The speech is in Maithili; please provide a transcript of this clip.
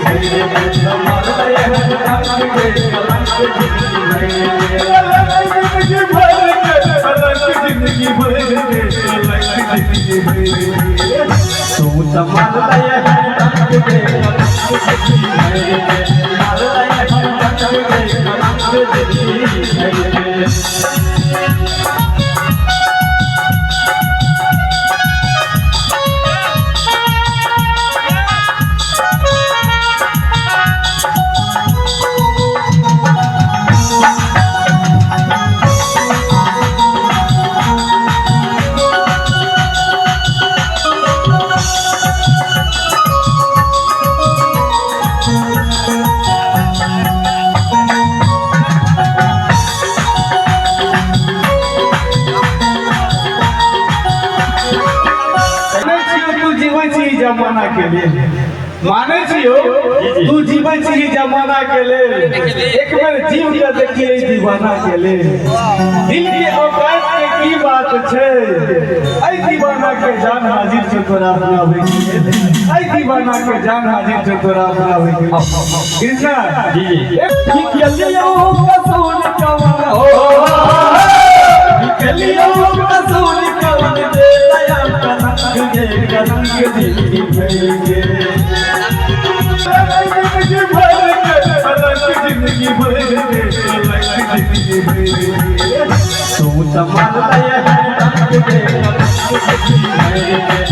भर मारले एहन रंग गे कलंक जिंदगी भर के। कलंक जिंदगी भर के, कलंक जिंदगी भर के, कलंक जिंदगी भर के। तू त मारले एहन रंग गे कलंक जिंदगी भर के, मारले एहन रंग गे कलंक जिंदगी भर के। मानै छियौ तू जीबै छी जमाना के लेल, मानै छियौ तू जीबै छी जमाना के लेल, एक बेर जीव के देखिए दीवाना के लेल। दिल के औकात के की बात छै, ऐ दीवाना के जान हाजिर छै तोरा अपनाबै के लेल, ऐ दीवाना के जान हाजिर छै तोरा अपनाबै के लेल। कृष्णा जी जी। निकलियो कसूर कवन हो, निकलियो कसूर कवन दे दया कलंक गे कलंक जिंदगी भर के। जिंदगी भर के, कलंक जिंदगी भर के, कलंक जिंदगी भर के। तू त मारले एहन रंग गे कलंक जिंदगी भर के,